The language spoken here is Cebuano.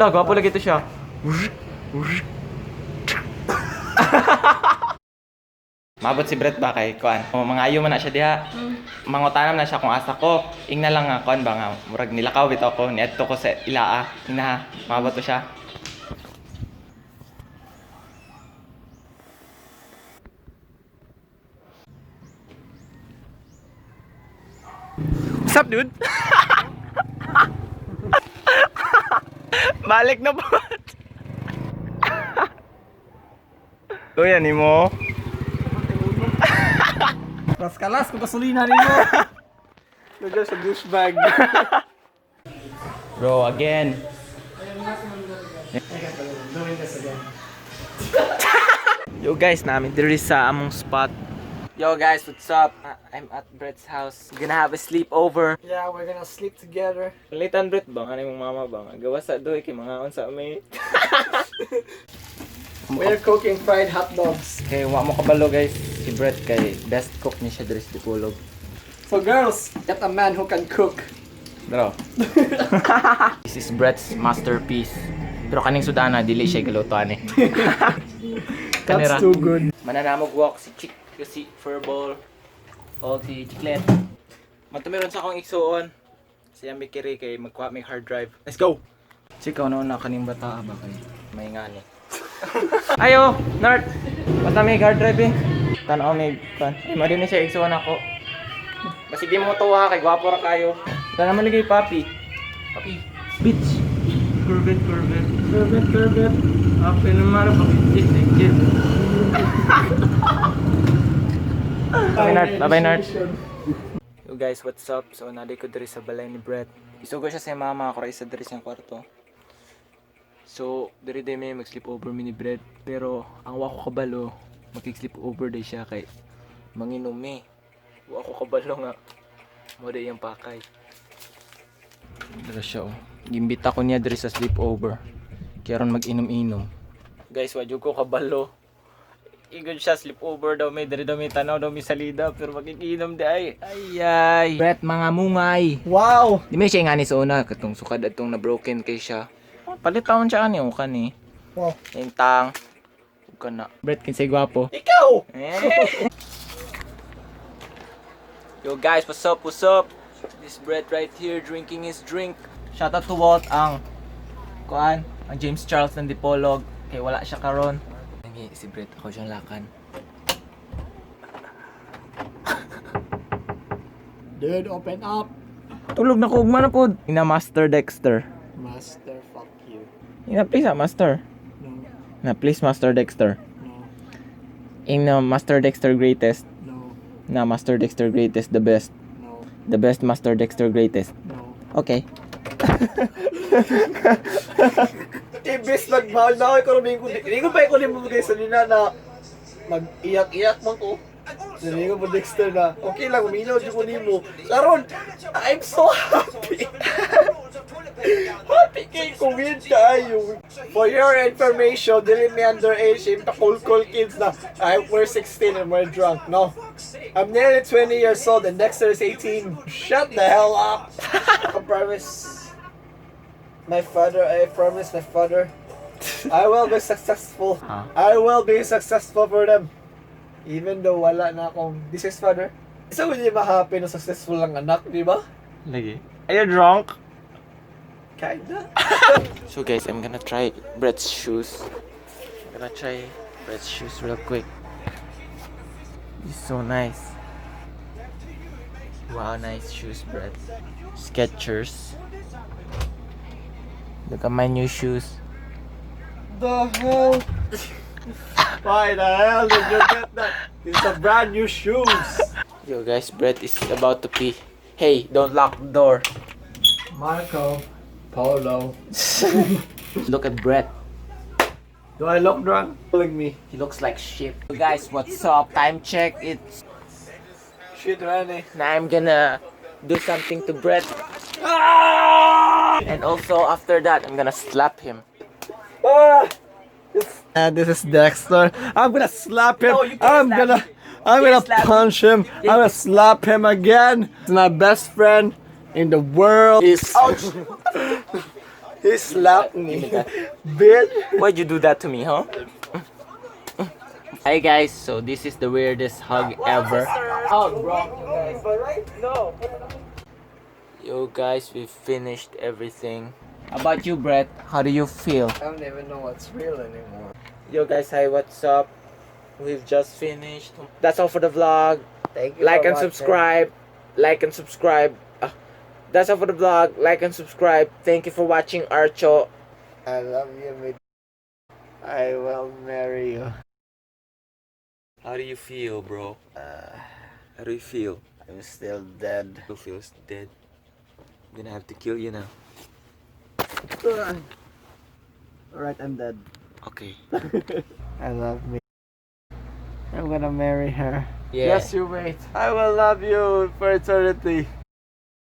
Ah, gwapo lagi to siya. Mabot si Brett ba kay kuan? O mga ayo man na siya diha. Mangutanam na siya kung asa ko. Ingna lang nga kuan ba nga murag nilakaw bitaw ko niadto ko sa ilaa. Ingna ha, mabot to siya. What's up, dude? Balik na po. Kuya ni mo. Kalas kung gasolina nimo. You're just a douchebag. Bro, again. Doing this again. Yo guys, namin diri sa among spot. Yo guys, what's up? I'm at Brett's house. We're gonna have a sleepover. Yeah, we're gonna sleep together. Palitan Brett ba? Ano imong mama ba? Gawa sa doy kay mga unsa may. We're cooking fried hot dogs. Okay, wa mo kabalo guys. Si Brett kay best cook ni siya diri sa Dipolog. So girls, get a man who can cook. Bro. This is Brett's masterpiece. Pero kaning sudana dili siya galuto ani. That's too good. Mananamog walk si Chick si Furball o si Chiclet. Matumeron sa akong igsuon. Siya may kiri kay magkuha may hard drive. Let's go. Chika na na kaning bata ba kay may ngani. Ayo, Nart. Basta may hard drive eh. Tanaw may kan. Ay, mali na siya igsuon ako. Basig di mo tuwa kay gwapo ra kayo. Tanaw man ligay papi. Papi, bitch. Corvette, Corvette. Corvette, Corvette. Ape naman bakit chick. Bye, Nart. Bye, Nart. Yo guys, what's up? So, nadi ko diri sa balay ni Brett. Isugo siya sa mama ako ra isa diri sa kwarto. So, diri day may mag-sleep over mi ni Brett. Pero, ang wa ko kabalo, makig-sleep over day siya kay manginom mi. Wa ko kabalo nga. Mo day iyang pakay. Dira siya oh. Gimbita ko niya diri sa sleepover. Kaya ron mag-inom-inom. Guys, wa jud ko kabalo. Igod siya sleepover daw may diri daw may tanaw daw may salida pero makikinom di ay. Ay ay. Brett mga mungay. Wow! Di may siya ngani sa una katong sukad atong na broken kay siya. Oh, Palitaon siya ani o kani. Wow. Intang. Ug kana. Brett kinsay gwapo. Ikaw! Eh. Yo guys, what's up? What's up? This Brett right here drinking his drink. Shout out to Walt ang kuan, ang James Charles ng Dipolog kay wala siya karon. Nangi si Brett ako siyang lakan. Dude, open up. Tulog na ko ugma na pod. Ina Master Dexter. Master, fuck you. Ina please ah, Master. No, Na please Master Dexter. no, Ina Master Dexter greatest. no, Na Master Dexter greatest the best. no, The best Master Dexter greatest. no. Okay. Imbes nagmahal na ako, ikaw ko. Hindi ko pa ikaw mo guys sa nina na mag-iyak-iyak man ko. Sabi ko po Dexter na, okay lang, umilaw dyan ko nimo. Karon, I'm so happy. Happy kay ko, weird kaayo. For your information, dili mi underage, yung pa-cool-cool kids na, ay, we're 16 and we're drunk. No. I'm nearly 20 years old and Dexter is 18. Shut the hell up. I promise my father, I promise my father, I will be successful. Huh? I will be successful for them. Even though wala na akong, this is father. So, hindi ma-happy na successful lang anak, di ba? Lagi. Are you drunk? Kinda. So guys, I'm gonna try Brett's shoes. I'm gonna try Brett's shoes real quick. It's so nice. Wow, nice shoes, Brett. Skechers. Look at my new shoes. The hell? Why the hell did you get that? It's a brand new shoes. Yo guys, Brett is about to pee. Hey, don't lock the door. Marco Polo. Look at Brett. Do I look drunk? Calling me. He looks like shit. Yo guys, what's up? Time check. It's Shit, Rene. now I'm gonna do something to Brett. And also after that, I'm gonna slap him. Ah! And this is Dexter. I'm gonna slap him. No, you can't I'm slap gonna him. I'm You gonna can't slap him. punch him. I'm gonna slap him again. He's my best friend in the world. Is Ouch. He slapped me. Bitch. Why'd you do that to me, huh? Hi guys, so this is the weirdest hug ever. Oh, bro. No. Yo guys, we finished everything. How about you, Brett? How do you feel? I don't even know what's real anymore. Yo guys, hi, what's up? We've just finished. That's all for the vlog. Thank you Like for and watching. subscribe. Like and subscribe. That's all for the vlog. Like and subscribe. Thank you for watching, Archo. I love you, mate. I will marry you. How do you feel, bro? How do you feel? I'm still dead. You feels dead. I'm gonna have to kill you now. Alright, I'm dead. Okay. I love me. I'm gonna marry her. Yeah. Just you wait. I will love you for eternity.